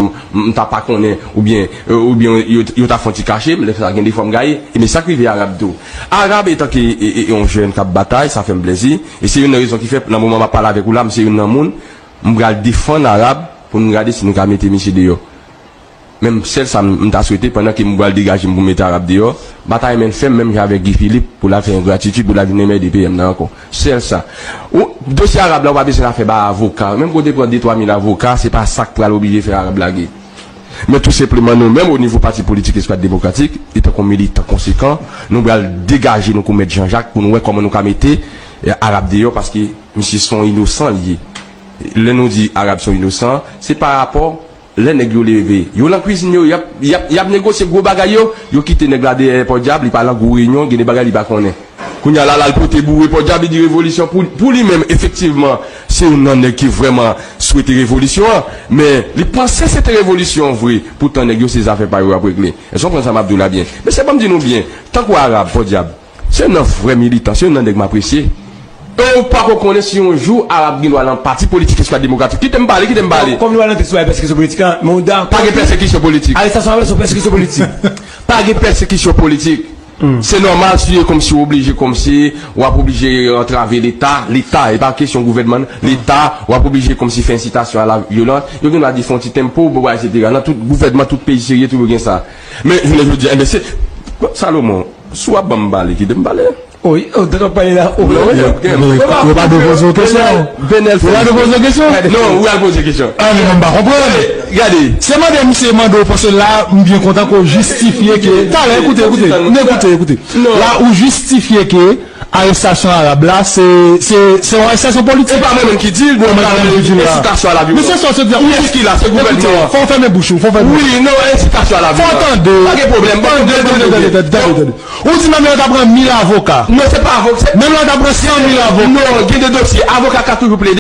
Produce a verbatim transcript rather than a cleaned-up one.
m, m ta pa konnen, oubyen, euh, oubyen yo, yo ta fè yon ti kache m, lè sa gen de fwa m gaye. E men sa k rive Arab tou. Arab, etanke e, e, e yon jèn k ap batay, sa fè m plezi. E se youn nan rezon ki fè, nan moman m ap pale avèk ou la, m se youn nan moun, m pral defann Arab pou nou gade si nou ka mete misye deyò. Men sèl sa m, m ta swete, pandan ke m pral degaje m pou m mete Arab deyò, m pa ta renmen l fè m menm jan avèk Guy Philippe, pou l al fè yon gratitid, pou l al vin anmède peyi m nan ankò. Sèl sa. Ou, dosye Arab la, ou pa bezwen al fè ba avoka. Menm ke w te pran de twa mil avoka, se pa sa k pral oblije fè Arab lage. Men tou senpleman, nou menm, o nivo pati politik Eskwad Demokratik, etanke yon militan konsekan, nou pral degaje nou kou Mèt Jan Jak pou nou wè kòman nou ka mete, eh, Arab deyò, paske misye se yon inosan li ye. Lè nou di Arab se yon inosan, se pa rapò lè nèg yo leve, yo nan kwizin yo, y ap, y ap, y ap negosye gwo bagay yo, yo kite nèg la dèyè Pòdyab, li pa al nan gwo reyinyon, gen de bagay li pa konnen. Kounye a la, l al pote boure Pòdyab, li di revolisyon pou, pou li menm, efektivman, se youn nan nèg ki vrèman swete revolisyon an, men li panse se te revolisyon vre, poutan nèg yo se zafè pa yo y ap regle. Èske w konprann sa m ap di w la byen? Mesye, ban m di nou byen, tankou Arab, Pòdyab, se youn nan vrè militan, se youn nan nèg m apresye. E ou pako konnen si yon jou Arab gen dwa nan pati politik Eskwad Demokratik. Kite m pale, kite m pale. Kòm nou pral nan tèks sou pèsekisyon politik la, men ou dakò. Pa gen pèsekisyon politik. Arestasyon Arab la se yon pèsekisyon politik. Pa gen pèsekisyon politik. Se nòmal si w ye kòmsi w oblije, kòmsi w ap oblije antrave Leta, Leta, e pa kesyon gouvènman, Leta, w ap oblije kòmsi fè ensitasyon a la vyolans. Yo gen dwa di fè yon ti tempo, bo, etsetera. Nan tout gouvènman, tout peyi serye, tou yo gen sa. Men, jounen jodi a, enben, se, Salomon, si w ap ban m pale, kite m pale. O, o, dat w ap pale la. O, non, yo, yo pa dwe poze w kesyon. Benel, Benel, yo pa dwe poze w kesyon. Non, ou al poze kesyon. A, men mwen m pa konprann. Gade. Se mande m, se mande w, paske la, m byen kontan ke w jistifye ke, talè, ekoute, ekoute, ekoute, ekoute. La, ou jistifye ke arestasyon Arab la, se, se, se yon arestasyon politik. E pa mwen menm ki di l, bon, mwen menm ki di l la. Ensitasyon a la vyolans. Men se sa, se di, ou di ki la, se gouvènman an. Fò w fèmen bouch ou, fò w fèmen bouch ou. Wi, non, ensitasyon a la vyolans. Fò w tande. Pa gen pwoblèm, pa gen pwoblèm. Tande, tande, tande, tande, tande. Ou di menm lè yo ta pran mil avoka. Non, se pa avoka. Menm lè yo ta pran san mil avoka. Non, gen de dosye. Avoka ka toujou plede.